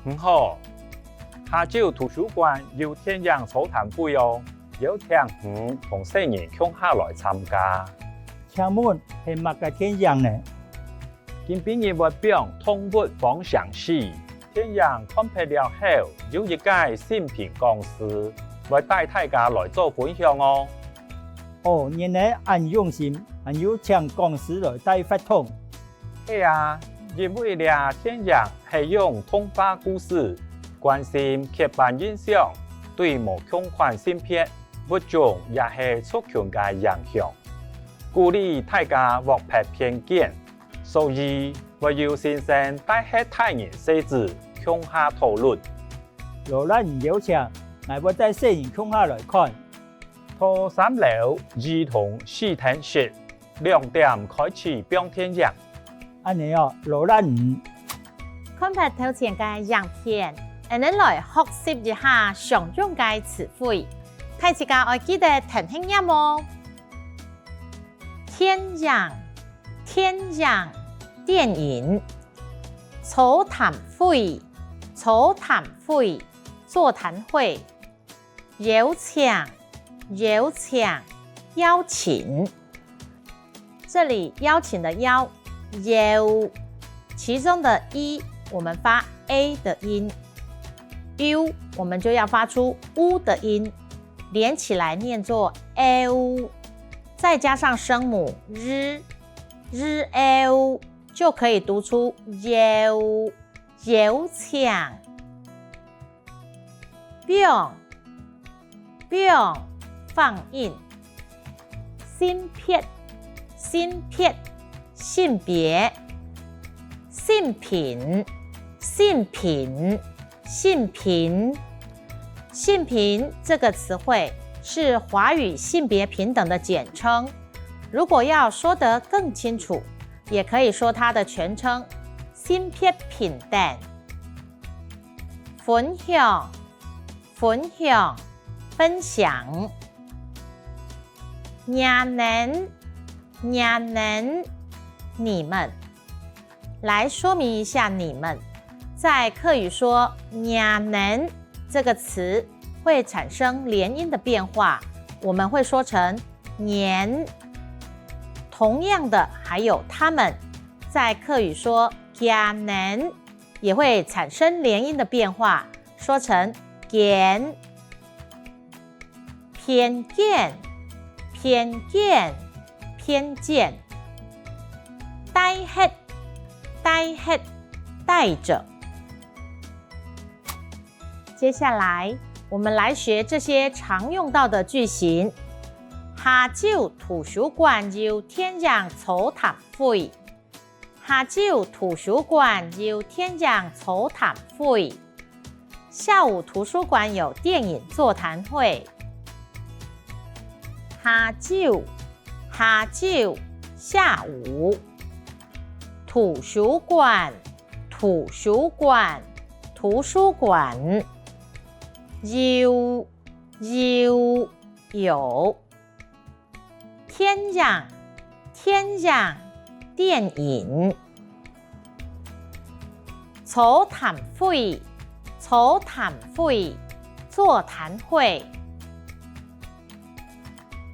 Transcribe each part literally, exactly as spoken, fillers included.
你好，下晝圖書館有電影座談會哦，邀請你同細人共下來參加。請問係麼个電影呢？今晡日會放動物方程式，電影看忒了後，有一個新品講師會帶大家來做分享哦。哦，原來恁用心，還有請講師來帶活動。 係啊，因為這電影係用童話故事，關心刻板印象，對無共款性別、物種也係族群个影響，鼓勵大家突破偏見，所以會有先生帶核大人細子共下討論。勞瀝你邀請，𠊎會帶細人共下來看。到三樓兒童視聽室， 兩點開始放電影。恁呢哦，勞瀝你。看忒頭前个影片，𠊎等來學習一下常用个詞彙。大自家愛記得跈等唸哦。電影，電影，電影。座談會，座談會，座談會。 邀請，邀請，邀請。這裡邀請的邀，邀，其中的i，我們發a的音，u，我們就要發出u的音，連起來念作邀，再加上聲母r，r邀，就可以讀出邀，邀請。 放，放，放映。性別，性別，性別。性品，性品，性品。性品這個詞彙是華語性別平等的簡稱，如果要說得更清楚，也可以說它的全稱：性別平等。 分享，分享，分享。若等，若等，你們。來說明一下你們。在客語說若等這個詞會產生連音的變化，我們會說成年。同樣的，還有他們，在客語說厥等 也會產生連音的變化，說成間。偏見，偏見，偏見。戴核，戴核，戴著。接下來，我們來學這些常用到的句型。下晝圖書館有電影座談會。 下晝圖書館有電影座談會。下午圖書館有電影座談會。下晝，下晝，下午。圖書館，圖書館，圖書館。有，有，有。 電影，電影，電影。座談會，座談會，座談會。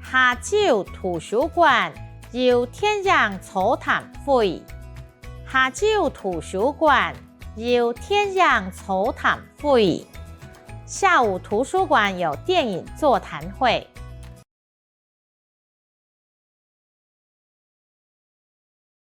下晝圖書館有電影座談會。 下晝圖書館有電影座談會。下午圖書館有電影座談會。